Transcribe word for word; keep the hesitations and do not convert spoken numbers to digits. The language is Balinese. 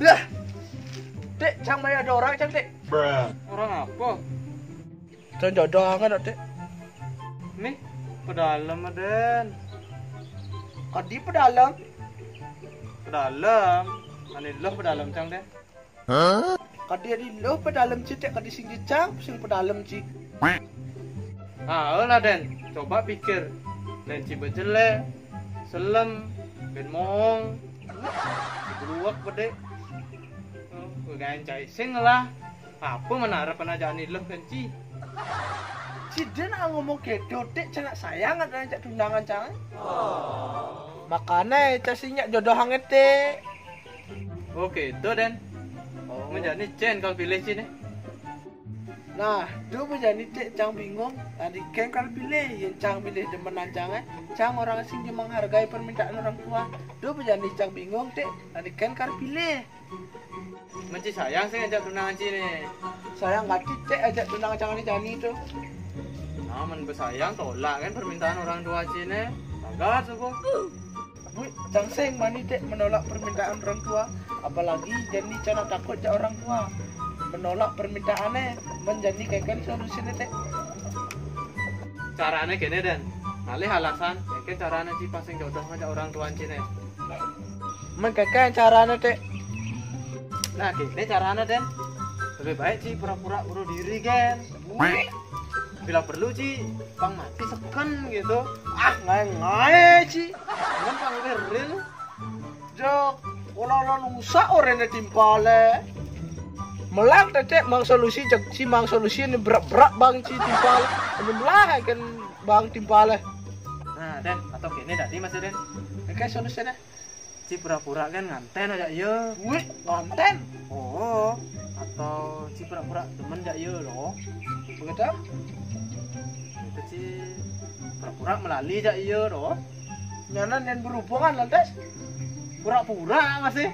Lah. Dik, cang maya ada orang, cang, Dik. Orang apa? Cang jodoh angan, Dik. Nih, pedalem, Den. Kadi pedalem? Pedalem. Ane lo pedalem, cang, Den. Kadi adi lo pedalem ci, Dik, kadi sing jejang, sing pedalem ci. Ah, lah, Den. Coba pikir. Den ci bejelek, selem, ben mong. Beruwek bedek. Oh, gaen cai sing lah. Apa menarep aja ane lo kan ci? Ci, Den, ah, ngomong kedo, Dik, cang sayang ada ajak tunangan, cang. Makane cang sing nyak jodoh anget, Dik. Oke, itu, Den. Oh. Menjadi cen kalau pilih sini. Nah, do bejani, Dik, cang bingung. Tadi ken kal pilih, yen cang pilih demenan cang, eh. Cang orang sing menghargai permintaan orang tua. Do bejani cang bingung, Dik. Tadi ken kal pilih. Menci sayang sih ajak tunangan ci ne. Sayang kadi, Dik, ajak tunangan cang ane jani tu. Nah, men besayang tolak kan permintaan orang tua ci ne. Bagas apa? Wih, cang sing mani, Dik, menolak permintaan orang tua. Apalagi jani cang takut jak orang tua. Menolak permintaane, men jani keken solusine, Dik. Carane kene, Den. Ngalih alasan, keken carane ci pas sing jodoh ngajak orang tua ci ne. Men keken carane, Dik. Nah, kene carane, Den. Lebih baik ci pura-pura bunuh diri, gen. Wih. Bila perlu ci, pang mati seken gitu. Ah, ngae-ngae ci. Men pang real. Jok, olah-olah nusak orene timpale. Melang, Dik, mang solusi, cek ci mang solusi ne berak-berak bang ci timpale. Ini melang kan bang timpale. Nah, Den, atau kene tadi, Mas Den. Oke, solusi deh. Ci pura-pura kan nganten ajak iye. Wih, nganten. Oh, atau ci pura-pura demen jak iye lo. Begitu? Itu ci pura-pura melali jak iye lo. Nyanan yang berhubungan, lantas? Pura-pura masih.